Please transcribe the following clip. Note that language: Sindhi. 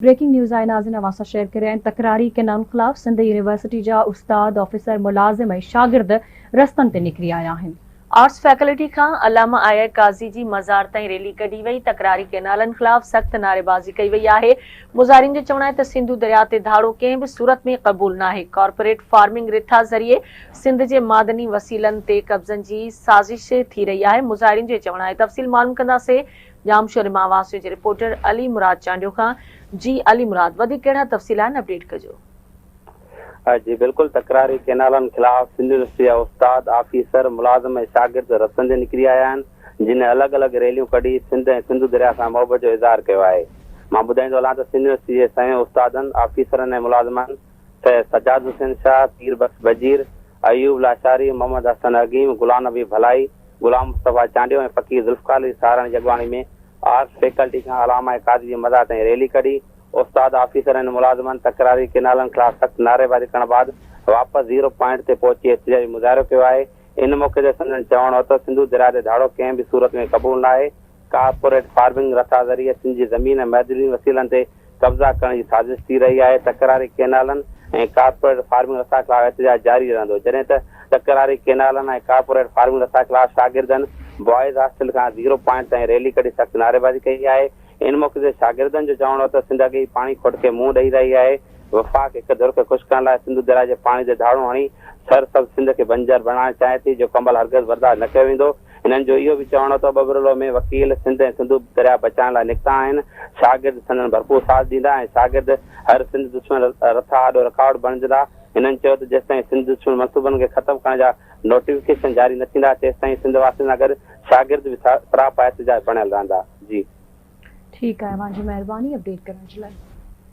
بريڪنگ نيوز آهي ناظرين اوهان سان شيئر ڪري آهن تڪراري ڪئنالن خلاف سنڌ يونيورسٽي جا استاد آفيسر ملازم ۽ شاگرد رستن تي نڪري آيا آهن. آرٽس فيڪلٽي کان علامه آء آء قاضي جي مزار تائين ريلي ڪڍي وئي، تڪراري ڪئنالن خلاف سخت نعريبازي ڪئي وئي آهي، مظاهرين جو چوڻ آهي ته سنڌو درياء تي ڌاڙو ڪنهن به صورت ۾ قبول ناهي، ڪارپوريٽ فارمنگ رٿا ذريعي سنڌ جي معدني وسيلن تي قبضن جي سازش ٿي رهي آهي، مظاهرين جو چوڻ آهي تفصيل معلوم ڪنداسين ڄامشوري مان واسيو جي رپورٽر علي مراد چانڊيو کان جي علي مراد وڌيڪ ڪهڙا تفصيل آهن اپڊيٽ ڪجو. جي بلڪل تڪراري ڪئنالن خلاف سنڌ يونيورسٽي جا استاد، آفيسر، ملازم ۽ شاگرد رستن تي نڪري آيا آهن جن الڳ الڳ ريليون ڪڍي سنڌ ۽ سنڌو درياء سان محبت جو اظهار ڪيو آهي مان ٻڌائيندو هلان ته سنڌ يونيورسٽي جي سوين استادن، آفيسرن ۽ ملازمن سيد سجاد حسين شاهه، پير بخش بجير، ايوب لاشاري، محمد حسن حڪيم، غلام نبي ڀلائي، غلام مصطفيٰ چانڊيو ۽ فقير ذوالفقار علي سهارڻ جي اڳواڻي ۾ آرٽس فيڪلٽي کان علامه قاضي جي مزار تائين ريلي ڪڍي، استاد، آفيسرن ۽ ملازمن تڪراري ڪئنالن خلاف سخت نعريبازي ڪرڻ بعد واپس زيرو پوائنٽ تي پهچي احتجاجي مظاهرو ڪيو آهي، ان موقعي تي سندن چوڻ هو ته سنڌو درياء تي ڌاڙو ڪنهن به صورت ۾ قبول ناهي، ڪارپوريٽ فارمنگ رٿا ذريعي سنڌ جي زمين ۽ معدني وسيلن تي قبضا ڪرڻ جي سازش ٿي رهي آهي، تڪراري ڪئنالن ۽ ڪارپوريٽ فارمنگ رٿا خلاف احتجاج جاري رهندو، جڏهن ته تڪراري ڪئنالن ۽ ڪارپوريٽ فارمنگ رٿا خلاف شاگردن بوائز هاسٽل کان زيرو پوائنٽ تائين ريلي ڪڍي سخت نعريبازي ڪئي آهي، ان موقعي تي شاگردن جو چوڻ هو ته سنڌ اڳي ئي پاڻي کوٽ کي منهن ڏئي رهي آهي، وفاق هڪ ڌر کي خوش ڪرڻ لاء سنڌو درياء جي پاڻي تي ڌاڙو هڻي سر سبز سنڌ کي بنجر بڻائڻ چاهي ٿي، جيڪو عمل هرگز برداشت نه ڪيو ويندو. هنن جو اهو به چوڻ هو ته ٻٻرلوء ۾ وڪيل سنڌ ۽ سنڌو درياء بچائڻ لاء نڪتا آهن، شاگرد سندن ڀرپور ساٿ ڏيندا ۽ شاگرد هر سنڌ دشمن رٿا آڏو رڪاوٽ بڻجندا. هنن چيو ته جيستائين سنڌ دشمن منصوبن کي ختم ڪرڻ جا نوٽيفڪيشن جاري نه ٿيندا، تيستائين سنڌ واسين سان گڏ شاگرد به سراپا احتجاج بڻيل رهندا. جي. ٺيڪ آهي اوهان جي مهرباني اپڊيٽ ڪرڻ جي لاء.